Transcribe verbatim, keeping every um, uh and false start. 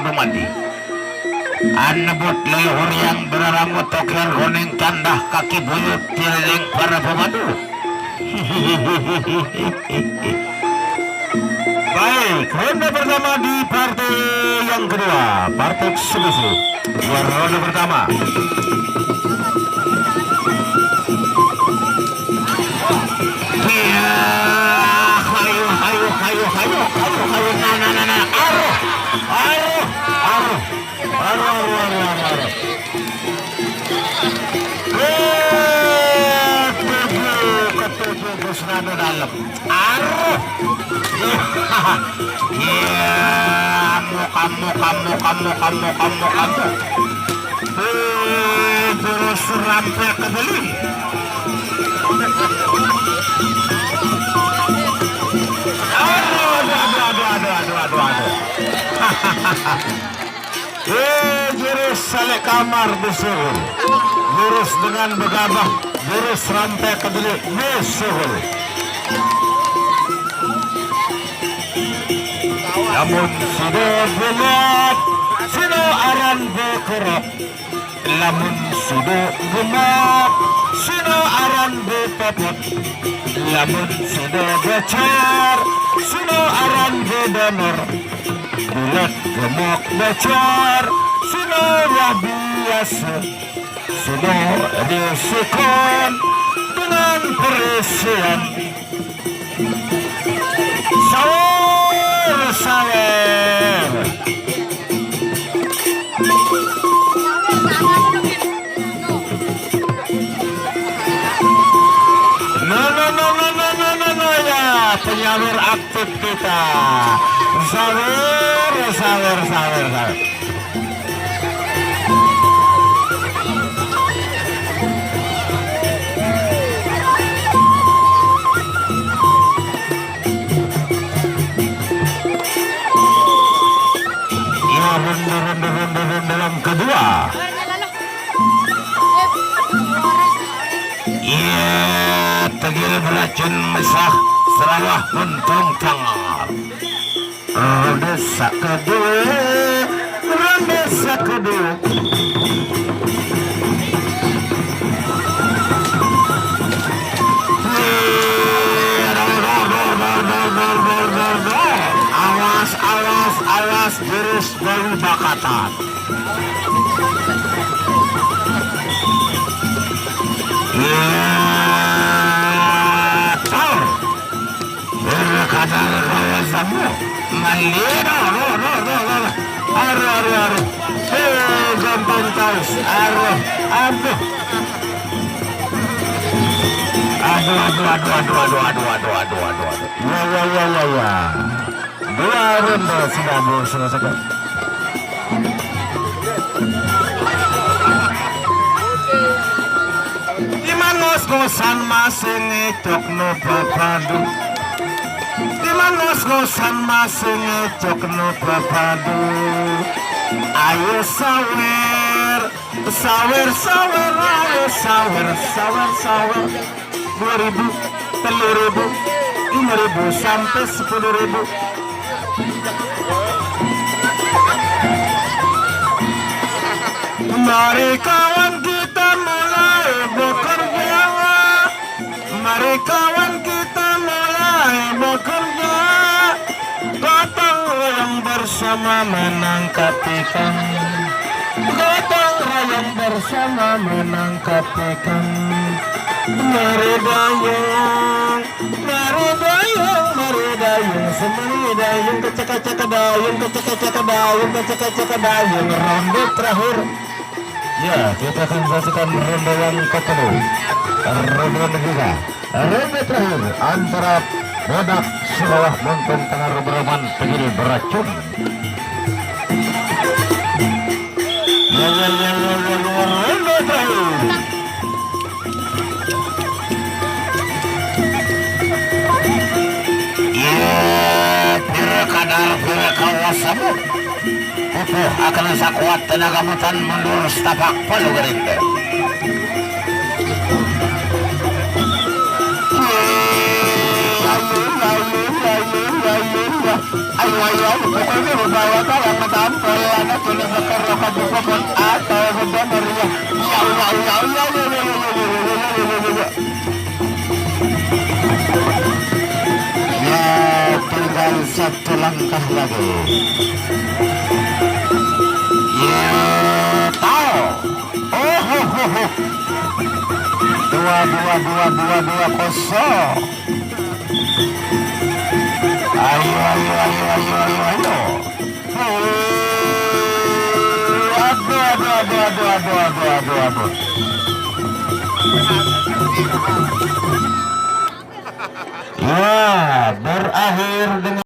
Pemandi. Anebut leluhur yang berarambut tokir kuning tandah kaki buyut tiring para pemadu. Baik, ronde pertama di partai yang kedua, partai Subusu. Dua ronde pertama. Iya, hayu, hayu, hayu, hayu, hayu, hayu, nah, nah, nah, nah, aruh, aruh, aruh, aruh, aruh, aruh, aruh. Ketujuh, ketujuh, Gus Nano dalam. Aruh. Iya, kamu, kamu, kamu, kamu, kamu, kamu, kamu. Eh, jurus rampek kedeli. Aduh, aduh, aduh, aduh, aduh, aduh, aduh, aduh, aduh. Eh, jurus salek kamar disuruh. Jurus dengan begabah, jurus rampek kedeli disuruh. Lamun sida gelap, sida aran bekerap. Lamun sida gemuk, sida aran bepepet. Lamun sida becar, sida aran bedonor. Bulat gemuk becar, sida wah biasa. Sida disikon dengan perisian. Sawer, sawer. No, no, no, no, no, no, no, no, ya, penyawer aktif kita. Sawer, sawer, sawer, sawer. Ya, ronde, ronde, ronde, ronde yang kedua. Iya, tegil beracun mesah, serawah untung tangar. Ronde sakadua, ronde sakadua. Awas, awas, awas, jurus dari bakatan. Iya, tor. Berkadar kawasamu. Mandi, no, no, no, no, no. Aduh, aduh, aduh. Eh, gampang taus. Aduh, aduh. Aduh, aduh, aduh, aduh, aduh, aduh, aduh, aduh, aduh, aduh. Ya, ya, ya, ya, ya. Dua ronde sudah diselesaikan. Di manos gosan masih ngecok no papadu. Di manos gosan masih ngecok no papadu. Ayo sawer, sawer, sawer, ayo sawer, sawer, sawer. Dua ribu, telu ribu, lima ribu, sampai sepuluh ribu. Mari kawan kita mulai bekerja. Mari kawan kita mulai bekerja. Gotong royong bersama menangkap ikan. Gotong royong bersama menangkap ikan. Mari dayung, mari dayung, mari dayung, semari dayung, kecek-kecek dayung, kecek-kecek dayung, kecek-kecek dayung. Ronde terakhir. Ya, kita akan saksikan ronde yang ketiga. Ronde yang ketiga. Ronde terakhir antara Bodak Sawah Montong Tengah Rombongan Tegiri Beracun. Ya, ya, ya, ya, ya, ya, ronde terakhir. Ya, pira kadar, pira kawasamu. Pupuh akan sakuat tenaga mutan mundur setapak palu gerintir. Ayo, ayo, ayo, ayo, ayo. Ayo, ayo, pokoknya bebawa kalang tampol. Kena bakar rokat di pohon atau benar ya. Ya, ya, ya, ya, ya, ya, ya, ya, ya, ya, ya, ya, ya, ya, ya. Ya, tinggal satu langkah lagi. Ya, tahu. Oh, ho, ho, ho. Dua, dua, dua, dua, dua, kosong. Ayo, ayo, ayo, ayo, ayo, ayo. Aduh, aduh, aduh, aduh, aduh, aduh, aduh, aduh. Ya, berakhir dengan